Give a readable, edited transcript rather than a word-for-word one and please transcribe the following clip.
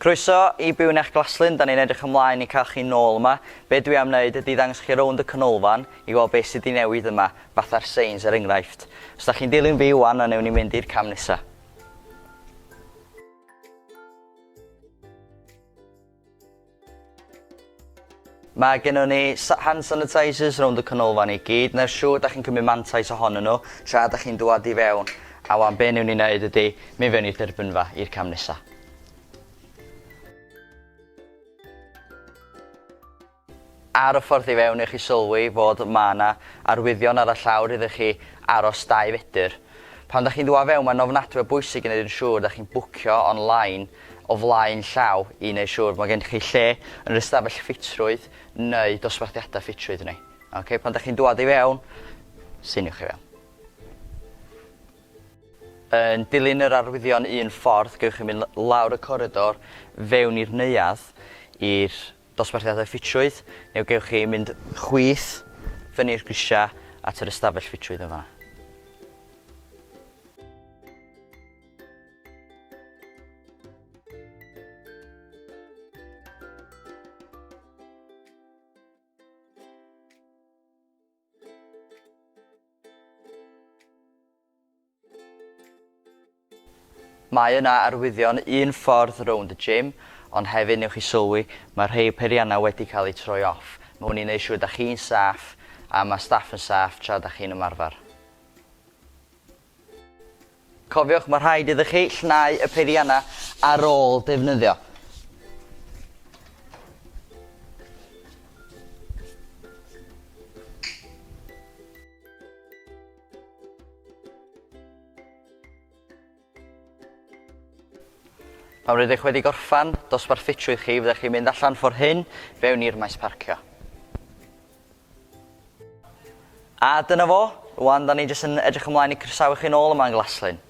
Croeso i Byw'n Eich Glaslyn, da ni'n edrych ymlaen i cael chi nôl yma. Be dwi am wneud ydy ddangos chi rownd y canolfan i weld beth sydd wedi newid yma, fatha'r seins er enghraifft. Os da chi'n dilyn fi wan, a newn ni mynd i'r cam nesa. Mae gennon ni hand sanitisers rownd y canolfan i gyd. Neu siŵr da chi'n cymryd mantais ohonyn nhw tra da chi'n dwad i fewn. A wan be newn ni wneud ydy mynd fewn i'r derbynfa i'r cam nesa. Ar y ffordd i fewn i chi sylwi fod ma' 'na arwyddion ar y llawr iddo chi aros 2 fetr. Pan da chi'n dwad fewn mae'n ofnadwy o bwysig i neud yn siŵr da chi'n bwcio online o flaen llaw i wneud siŵr bod gennych chi lle yn yr ystafell ffitrwydd neu dosbarthiadau ffitrwydd ni. Okay, pan da chi'n dŵad i fewn, seiniwch i fewn. Yn dilyn yr arwyddion un ffordd, gewch chi mynd lawr y coridor fewn i'r neuadd i'r dosbarthiadau ffitrwydd, neu gewch chi mynd chwith fyny'r grisiau at yr ystafell ffitrwydd yn fanna. Mae yna arwyddion un ffordd rownd y gym, ond hefyd newch chi sylwi, mae rhei peiriannau wedi cael eu troi off. Mae hwn i wneud siŵr da chi'n saff a mae staff yn saff tra da chi'n ymarfer. Cofiwch, mae rhaid iddo chi llnau y peiriannau ar ôl defnyddio. Pan rydych wedi gorffan dosbarth ffitrwydd chi, fyddech chi'n mynd allan ffordd hyn fewn i'r maes parcio. A dyna fo, rwan da ni jyst yn edrych ymlaen i croesawu chi nôl yma yn Glaslyn.